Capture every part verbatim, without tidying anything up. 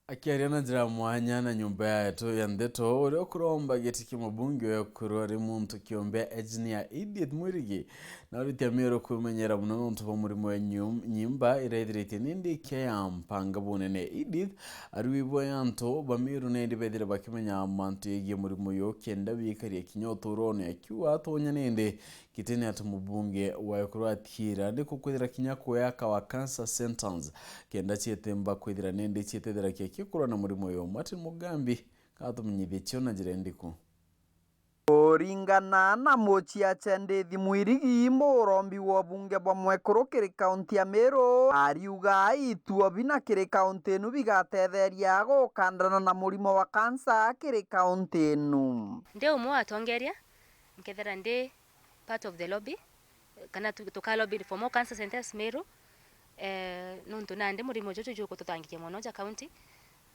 Akiaria na njira ya mwanya na nyumba yetu ya ndeto, uria ukuromba giti kia mubunge wa ekuru ari muntu kiumbe Engineer Edith Mwirigi, na uritia Meru kwimenyera muno nontu bwa murimo ya nyum-, nyimba iria ithiritie nindi ikia ya mpanga bunene. Edith ariuga ibo ya antu ba Meru nindi bethire bakimenya mantu yegie murimo uyu kenda wikaria kinya uturone, akiuga atonya nindi gitine ati mubunge wa ekuru atiira ni kukwithira kinya kuyaka wa cancer centers kenda cietemba kwithira nindi cietetherakia kikurwa na murimo uyu. Martin Mugambi katumenyithie cio na njira indiku. Kuringana na muciache Ndith Mwirigi, murombi wa ubunge bwa mwekuru kiri kaunti ya Meru, ariuga ituo bina kiri kaunti inu bigatetheria gukandana na murimo wa kansa kiri kaunti inu. Ndi umwe wa atongeria, nkethera ndi part of the lobby, kana tu-, tuka lobby for more cancer centers Meru, eh, nontu nandi murimo juju jukututhangikia mono ja county.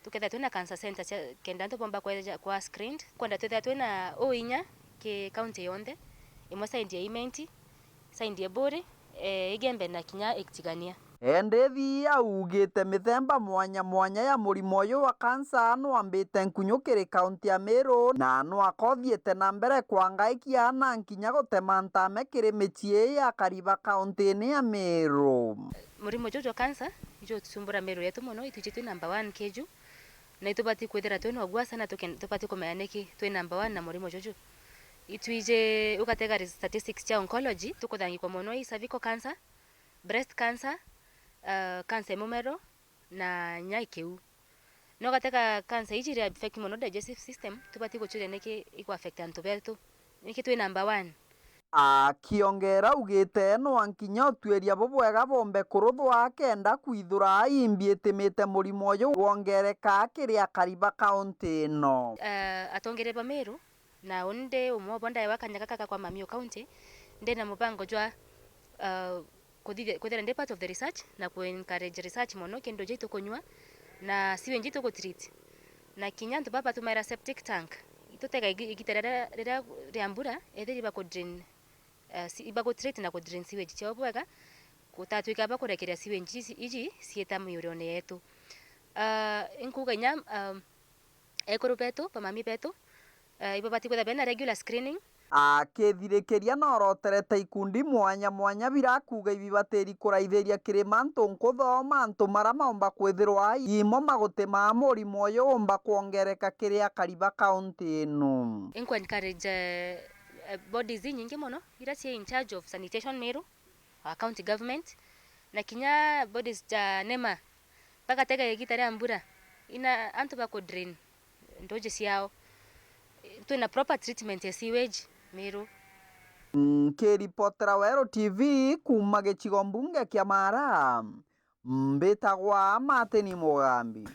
Tukethira twina cancer center cia, kenda antu bomba kweja kwa screened, kwenda twithira twina uu inya ki county yonthe, imwe side ya Imenti, side ya Buri, eh, Igembe na kinya Itigania. Endethi augite mithemba mwanya mwanya ya murimo uyu wa kansa nwambite nkunyu kiri kaunti ya Meru, na nwakothiite na mbere kwangaikia na nkinya gutema ntame kiri micii ya akari ba kaunti-ini ya Meru. Murimo juju jwa kansa ijutusumbura Meru yetu mono, itwiji twi number one keju, na itubati kwithira twi na uguasa na tuke-, tubati kumenya niki twi number one na murimo juju. Itwiji ugatega statistics cia oncology, tukuthangikwa mono i cervical cancer, breast cancer, uh, cancer ya mumero na nya ikiu. No gateka cancer iji iri affect mono digestive system, tubati guchuria niki iku affect antu betu. Niki twi number one. Akiongera augite no nkinya utuiria bubwega bombe kuruthwa kenda kwithura imbi itimite murimo uyu wongereka kiri akari ba kaunti ino. Uh, atongeria ba Meru, na uni ndi umwe obo ndaewa kanya gaka ga kwa Mamiu County, ndina mubango jwa, uh, kuthithia, kwithira ndi part of the research na ku encourage research mono kindu ja itukunywa na sewage itugu treat. Na kinya antu baba batumaira septic tank, itutega igi-, igita riria, riria ria mbura, ethiri baku drain, uh, si-, ibagu treat na ku drain sewage ciao bwega, gutatwika bakurekeria sewage iji, iji ciita miurione yetu. Uh, inkuga inya, um, ekuru betu, bamami betu, eh, ibabati kwithira bena regular screening. Akithirikiria noroterete ikundi mwanya mwanya birakuga ibibatiri kuraithiria kiri mantu nkuthoma antu mara maumba kwithirwa imo maguti ma murimo uyu umba kwongereka kiri akari ba kaunti ino. Inku encourage, eh, eh, bodies inyingi mono iria cie in charge of sanitation Meru, our county government, na kinya bodies ja nema, bagatega igita ria mbura, ina antu baku drain nduji ciao. Twina proper treatment ya sewage Meru. Nkiripotera Weru T V kuuma gicigo mbunge kia Mara, mbitagwa Martin Mugambi.